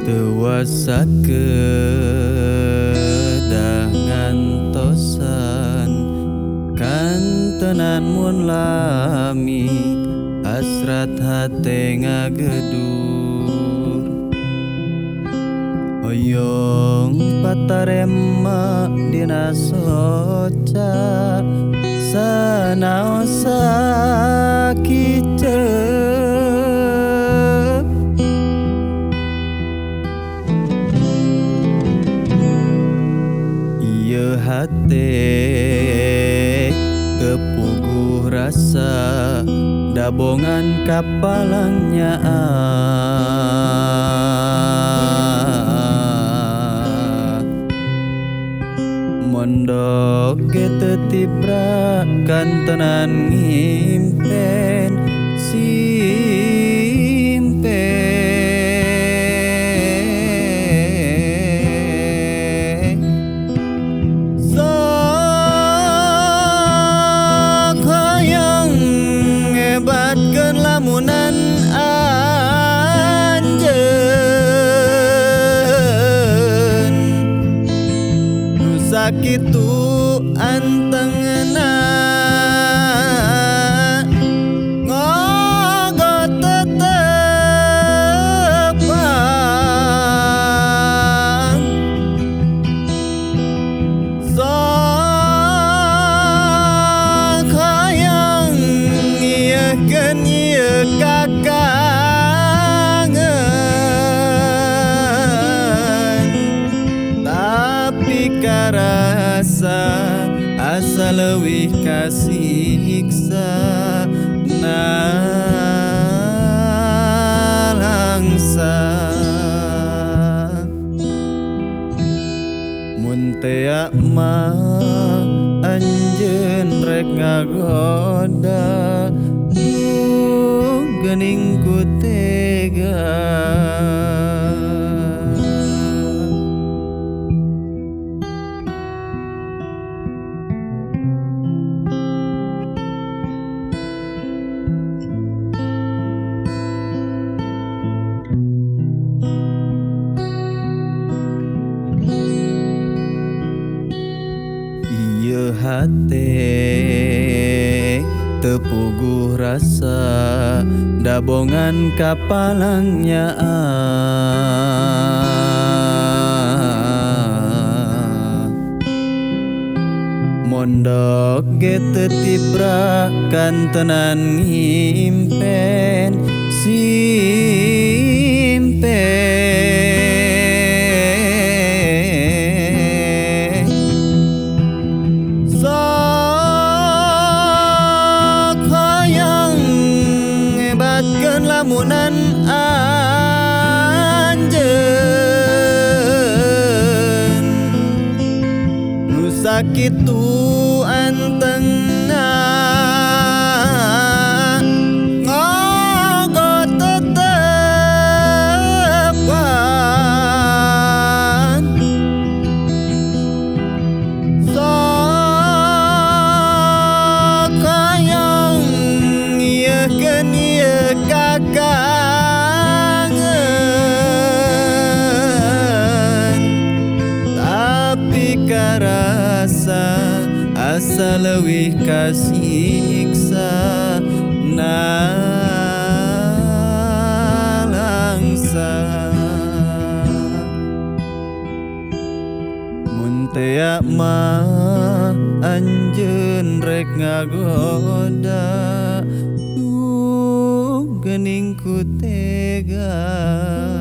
Tewasa kedah ngantosan kantenan mun lami hasrat hate ngagedur hoyong patarema dina soca sanaos sakiceup. Ieu hate tepuguh rasa dabongan kapalangnya mondok ge teu tibra kantenan ngimpen simpen. Sok hayang ngebatkeun lamunan anjeun nu sakitu antengna ngogot tetepan sok hayang ngiekeun ieu kakangen tapi karasa asa leuwih kasiksa nalangsa. Mun tea mah anjeun rek ngagoda duh geuning ku tega. Ieu hate tepuguh rasa dabongan kapalangnya mondok ge teu tibra kantenan ngimpen simpen. Sok hayang ngebatkeun lamunan anjeun nu sakitu antengna ngogot tetepan sok hayang ngiekeun ieu kakangen tapi karasa asa leuwih kasiksa nalangsa. Mun tea mah anjeun rek ngagoda duh geuning ku tega.